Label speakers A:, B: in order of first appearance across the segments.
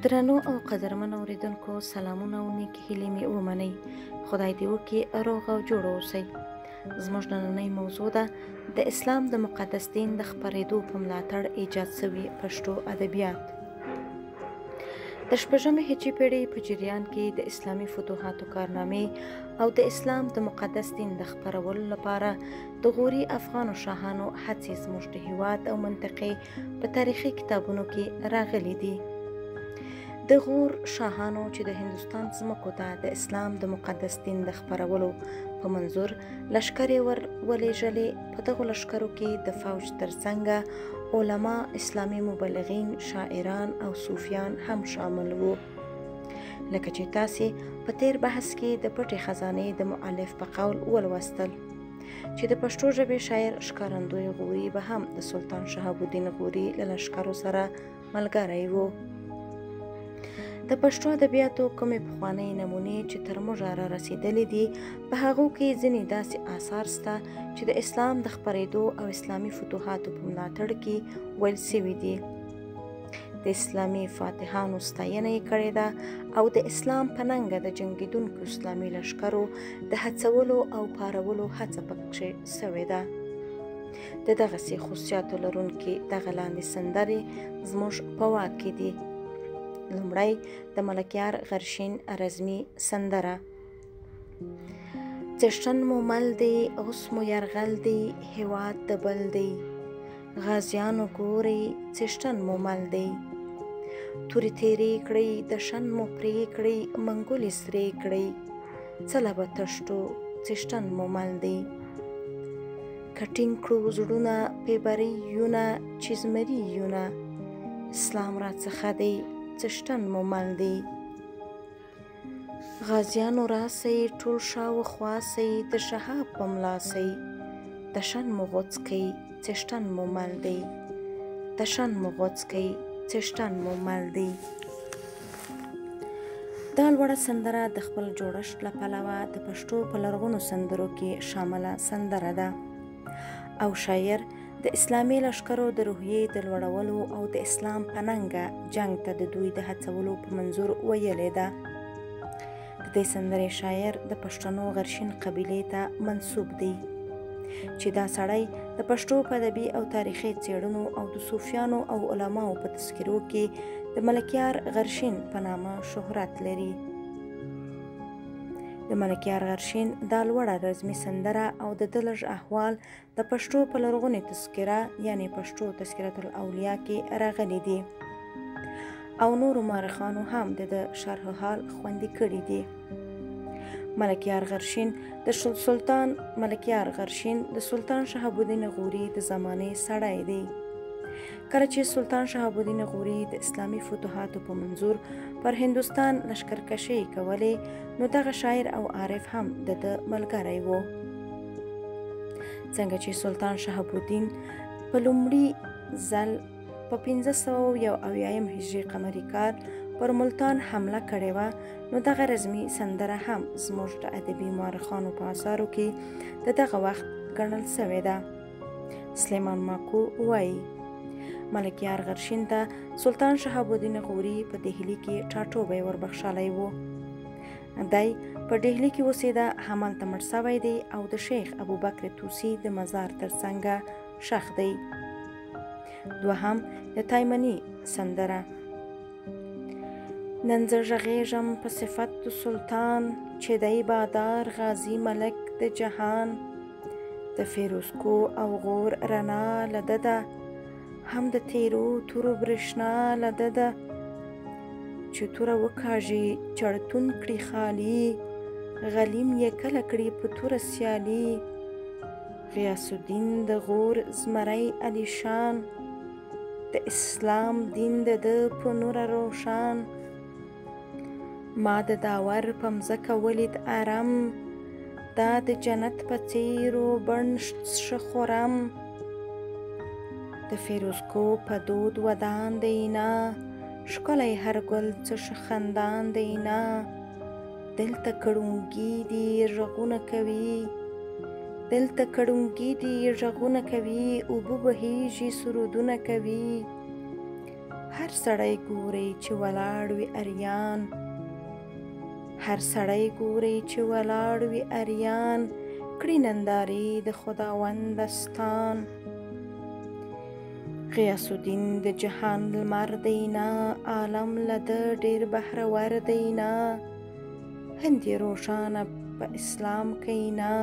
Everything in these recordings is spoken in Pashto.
A: درنو او قدرمنو اورېدونکو، سلامونه او نیکې هیلې مې ومنئ. خدای دې وکړي روغ او جوړ اوسئ. زموږ نننۍ موضوع ده د اسلام د مقدس دین د خپرېدو په ملاتړ ایجاد سوي پښتو ادبیات. د شپږمې هجري پېړۍ په جریان کې د اسلامي فتوحاتو کارنامې او د اسلام د مقدس دین د خپرولو لپاره د غوري افغانو شاهانو هڅې زموږ د هیواد او منطقې په تاریخي کتابونو کې راغلي دي. د غور شاهانو چې د هندوستان ځمکو ته د اسلام د مقدس دین د خپرولو په منظور لشکرې ور ولېږلې، په دغو لشکرو کې د فوج ترڅنګه علما، اسلامي مبلغین، شاعران او صوفیان هم شامل وو. لکه چې تاسې په تېر بحث کې د پټې خزانې د مؤلف په قول ولوستل چې د پښتو ژبې شاعر ښکارندوی غوري به هم د سلطان شهاب الدین غوري له لشکرو سره ملګری و. د پښتو ادبیاتو کومې پخوانۍ نمونې چې تر موږه را رسېدلې دي، په هغو کې ځینې داسې آثار سته چې د اسلام د خپرېدو او اسلامي فتوحاتو په ملاتړ کې ویل سوي دي. د اسلامي فاتحانو ستاینه یې کړې ده او د اسلام په ننګه د جنګېدونکو اسلامي لښکرو د هڅولو او پارولو هڅه پکښې سوې ده. د دغسې خصوصیاتو لرونکي دغه لاندې سندرې زموږ په واک کې دي. لومړی د ملکیار غرشین رزمي سندره. څښتن مو مل دی، اوس مو یرغل دی، هیواد د بل دی، غازیانو ګورئ څښتن مو مل دی، تورې تیرې کړئ، دښن مو پرې کړئ، منګولې سرې کړئ، څله به تښتو څښتن مو مل دی، که ټینګ کړو زړونه پې برۍ یونه چې زمري یونه، اسلام راڅخه دی څښتن مو مل دی، غازیانو راسئ ټول شا و خوا سئ، د شهاب په ملا سئ، دښن مو غوڅ کئ څښتن مو مل دی، دښن مو غوڅ کئ څښتن مو مل دی. دا لوړه سندره د خپل جوړښت له پلوه د پښتو په لرغونو سندرو کې شامله سندره ده او شاعر د اسلامي لښکرو د روحیې د لوړولو او د اسلام په ننګه جنګ ته د دوی د هڅولو په منظور ویلې ده. د دې سندرې شاعر د پښتنو غرشین قبیلې ته منسوب دی چې دا سړی د پښتو په ادبي او تاریخي څېړنو او د صوفیانو او علماو په تذکرو کې د ملکیار غرشین په نامه شهرت لري. د ملکیار غرشین دا لوړه رزمي سندره او د ده لږ احوال د پښتو په لرغونې تذکره یعنې پښتو تذکرة الاولیا کې راغلي دي او نورو مورخانو هم د ده شرح حال خوندي کړي دي. ملکیار غرشین د سلطان شهاب الدین غوري د زمانې سړی دی. کله چې سلطان شهاب الدین غوري د اسلامي فتوحاتو په منظور پر هندوستان لښکرکشۍ کولې، نو دغه شاعر او عارف هم د ده ملګری و. څنګه چې سلطان شهاب الدین په لومړي ځل په 571 هجري قمري کال پر ملتان حمله کړې وه، نو دغه رزمي سندره هم زموږ د ادبي مورخانو په آثارو کې د دغه وخت ګڼل سوې ده. سلیمان ماکو وایي ملکیار غرشین ته سلطان شهاب الدین غوري په دهلي کې ټاټوبی وربخښلی و. دی په ډهلي کې اوسېده، همالته مړ سوی دی او د شیخ ابوبکر طوسي د مزار تر څنګه ښخ دی. دوهم د تایمني سندره. نن زه غږېږم په صفت د سلطان چې دی بادار غازي ملک د جهان، د فیروزکو او غور رڼا له ده ده، هم د تیرو تورو برېښنا له ده ده، چې توره وکاږي چړتون کړي خالي، غلیم یې کله کړي په توره سیالي، غیاث الدین د غور زمری علیشان، د اسلام دین د ده په نوره روښان، ما د داور په مځکه ولید ارم، دا د جنت په څېر و بڼ ښه خورم، د فیروزکو په دود ودان دی نه، ښکلی هر ګل څه ښه خندان دی نه، دلته کړونګي دي غږونه کوي، دلته کړونګي دي غږونه کوي، اوبه بهیږي سرودونه کوي، هر سړی ګوري چې ولاړ وي اریان، هر سړی ګوري چې ولاړ وي اریان، کړي نندارې د خداوند دستان. غیاث الدین د جهان لمر دی نه، عالم له ده ډېر بهرور دی نه، هند یې روښانه په اسلام کی نه،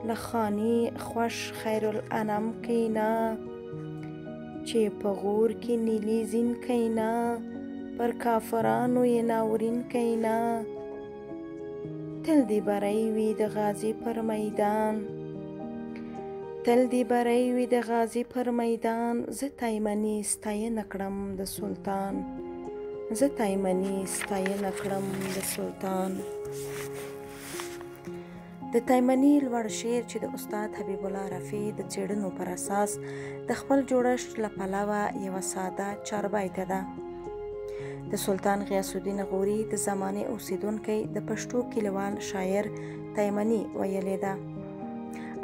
A: له خاني خوښ خیرالانم کی نه، چې په غور کې نیلي زین کی نه، پر کافرانو یې ناورین کی نه، تل دې بری وي د غازي پر میدان، تل دې بری وي د غازي پر میدان، زه تایمني ستاینه کړم د سلطان، زه تایمني ستاینه کړم د سلطان. د تایمني لوړ شعر چې د استاد حبیب الله رفیع د څېړنو پر اساس د خپل جوړښت له پلوه یوه ساده چاربیته ده، د سلطان غیاث الدین غوري د زمانې اوسېدونکی د پښتو کلیوال شاعر تایمني ویلې ده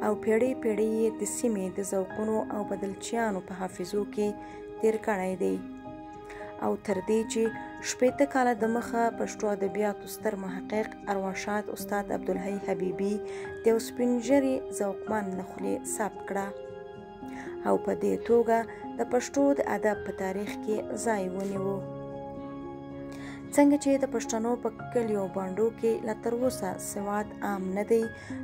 A: او پیړۍ پیړۍ یې د سیمې د ذوقونو او بدلچیانو په حافظو کې تېر کړی دی او تر دې چې 60 کاله د مخه پښتو ادبیاتو ستر محقق ارواښاد استاد عبدالحی حبیبي د یو سپین ږیري ذوقمن له خولې ثبت کړه او په دې توګه د پښتو د ادب په تاریخ کې ځای ونیو. څنګه چې د پښتنو په کلیو بانډو کې لا تر اوسه سواد عام نه دی،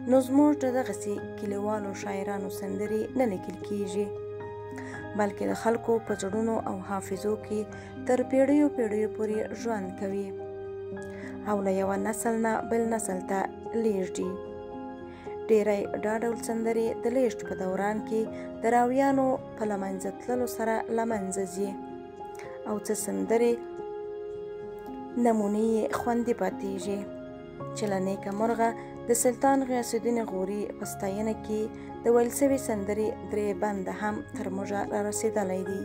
A: نو زموږ د دغسې کلیوالو شاعرانو سندرې نه لیکل کیږي، بلکې د خلکو په زړونو او حافظو کې تر پیړیو پیړیو پورې ژوند کوي او له یوه نسل نه بل نسل ته لیږدي. ډیری دا ډول سندرې د لیږد په دوران کې د راویانو په له منځه تللو سره له منځه ځي او څه سندرې نمونې یې خوندي پاتېږي چې له نیکه مرغه د سلطان غیاث الدین غوري په ستاینه کې د ویل سوې سندرې درې بنده هم تر موږه رارسېدلی دي.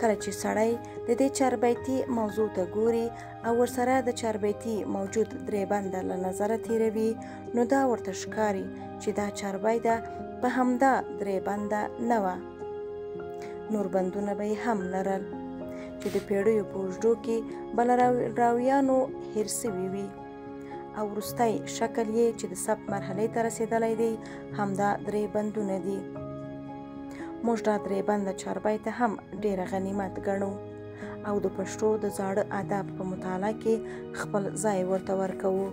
A: کله چې سړی د دې چاربیتي موضوع ته ګوري او ورسره د چاربیتي موجود درې بنده له نظره تېروي، نو دا ورته ښکاري چې دا چاربیته په همدا درې بنده نه وه، نور بندونه به یې هم لرل چې د پیړیو په اوږدو کې به له راویانو هېر سوي وي او وروستی شکل یې چې د ثبت مرحلې ته رسېدلی دی همدا درې بندونه دي. موږ دا درې بنده چاربیته هم ډېره غنیمت ګڼو او د پښتو د زاړه ادب په مطالعه کې خپل ځای ورته ورکوو.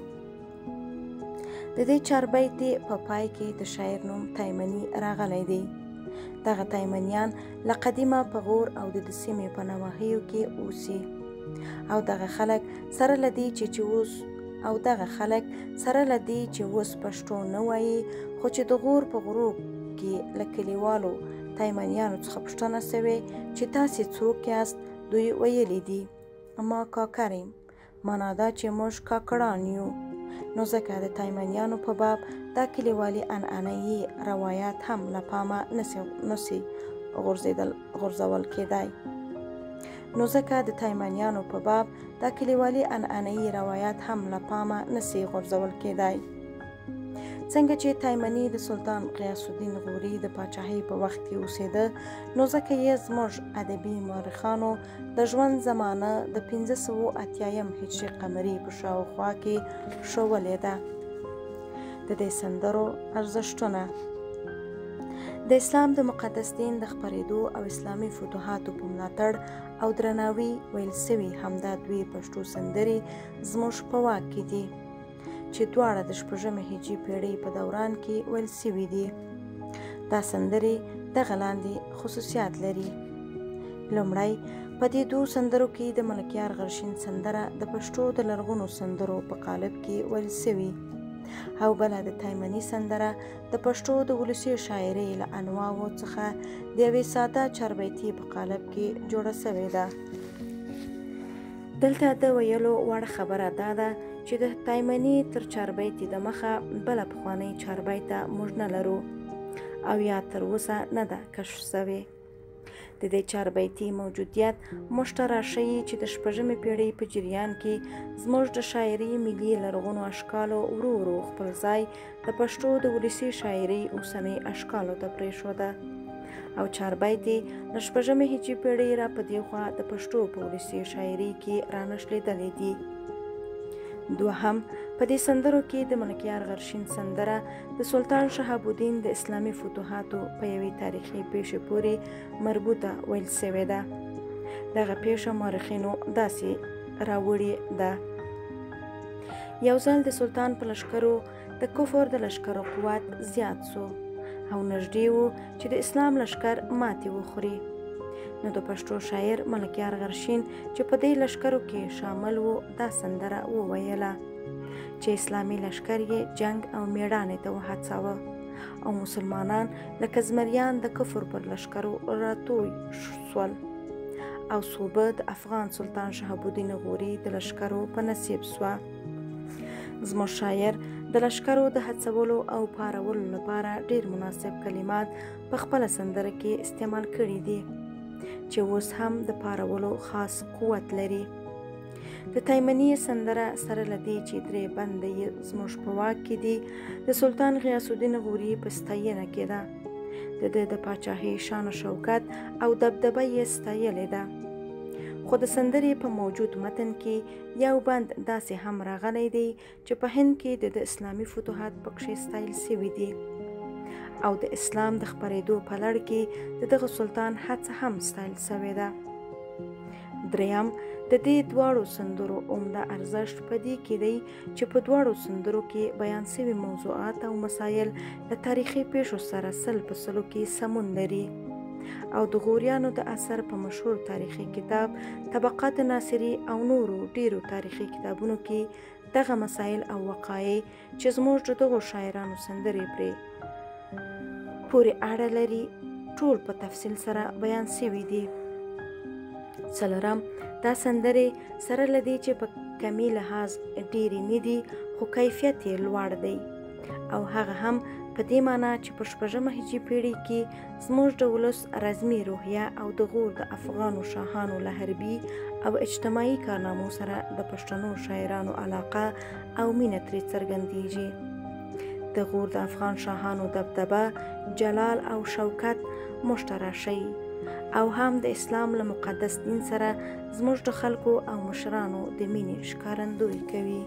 A: د دې چاربیتې په پای کې د شاعر نوم تایمني راغلی دی. دغه تایمنیان له قدیمه په غور او د سیمې په نواحیو کې اوسي او دغه خلک سره له دې چې اوس او دغه خلک سره له دې چې اوس پښتو نه وایي، خو چې د غور په غرو کې له کلیوالو تایمنیانو څخه پوښتنه سوې چې تاسې څوک یاست، دوی ویلي دي ما کاکر یم، معنا دا چې موږ کاکړان یو. نو ځکه د تایمنیانو په باب دا کلیوالي عنعنه یي روایت هم له پامه نسي غورځول کېدای. نو ځکه د تایمنیانو په باب دا کلیوالي عنعنه یي روایت هم له پامه نسي غورځول کېدای. څنګه چې تایمني د سلطان غیاث الدین غوري د پاچاهۍ په وخت کې اوسېده، نو ځکه یې زموږ ادبي مورخانو د ژوند زمانه د 580 هجري قمري په شاوخوا کې ښوولې ده. د دې سندرو ارزښتونه د اسلام د مقدس دین د خپرېدو او اسلامي فتوحاتو په ملاتړ او درناوي ویل سوي همدا دوې پښتو سندرې زموږ په واک کې دي چې دواړه د شپږمې هجري پیړۍ په دوران کې ویل سوي دي. دا سندرې دغه لاندې خصوصیات لري. لومړی، په دې دوو سندرو کې د ملکیار غرشین سندره د پښتو د لرغونو سندرو په قالب کې ویل سوي او بله د تایمني سندره د پښتو د ولسي شاعرۍ له انواعو څخه د یوې ساده چاربیتي په قالب کې جوړه سوې ده. دلته د ویلو وړ خبره دا ده چې د تایمني تر چاربیتي د مخه بله پخوانۍ چاربیته موږ نه لرو او یا تر اوسه نه ده کشف سوې. د دې چاربیتي موجودیت موږ ته راښیي چې د شپږمې پیړۍ په جریان کې زموږ د شاعرۍ ملي لرغونو اشکالو ورو ورو خپل ځای د پښتو د ولسي شاعرۍ اوسنۍ اشکالو ته پرېښوده او چاربیتې له شپږمې هجري پېړۍ را په دې خوا د پښتو په ولسي شاعرۍ کې رانښلېدلې دي. دوهم، په دې سندرو کې د ملکیار غرشین سندره د سلطان شهاب الدین د اسلامي فتوحاتو په یوې تاریخي پیښې پورې مربوطه ویل شوې ده. دغه پیښه مورخینو داسې راوړې ده: یو ځل د سلطان په لښکرو د کفر د لښکرو قوت زیات سو او نږدې و چې د اسلام لښکر ماتې وخوري. نو د پښتو شاعر ملکیار غرشین چې په دې لښکرو کې شامل و دا سندره وویله چې اسلامي لښکر یې جنګ او میړانې ته وهڅاوه او مسلمانان لکه زمریان د کفر پر لښکرو راتوی سول او سوبه د افغان سلطان شهاب الدین غوري د لښکرو په نصیب سوه. زموږ شاعر د لښکرو د هڅولو او پارولو لپاره ډیر مناسب کلمات په خپله سندره کې استعمال کړي دي چې اوس هم د پارولو خاص قوت لري. د تایمني سندره سره له دې چې درې بنده یې زموږ په واک کې دي، د سلطان غیاث الدین غوري په ستاینه کې ده. د ده د پاچاهۍ شان و شوکت او دبدبه یې ستایلې ده. خو د سندرې په موجود متن کې یو بند داسې هم راغلی دی چې په هند کې د ده اسلامي فتوحات پکښې ستایل سوي دي او د اسلام د خپرېدو په لړ کې د دغه سلطان هڅه هم ستایل سوې ده. دریم، د دې دواړو سندرو عمده ارزښت په دې کې دی چې په دواړو سندرو کې بیان سوي موضوعات او مسایل له تاریخي پیښو سره 100% کې سمون لري او د غوریانو د اثر په مشهور تاریخي کتاب طبقات ناصري او نورو ډیرو تاریخي کتابونو کې دغه مسایل او وقایع چې زموږ د دغو شاعرانو سندرې پرې پورې اړه لري ټول په تفصیل سره بیان سوي دي. څلورم، دا سندرې سره له دې چې په کمي لحاظ ډېرې نه دي خو کیفیت یې لوړ دی او هغه هم په دې معنا چې په شپږمه هجري پېړۍ کې زموږ د ولس رزمي روحیه او د غور د افغانو شاهانو له حربي او اجتماعي کارنامو سره د پښتنو شاعرانو علاقه او مینه ترې څرګندیږي. د غور د افغان شاهانو دبدبه، جلال او شوکت موږ ته راښیي او هم د اسلام له مقدس دین سره زموږ د خلکو او مشرانو د مینې ښکارندوی کوي.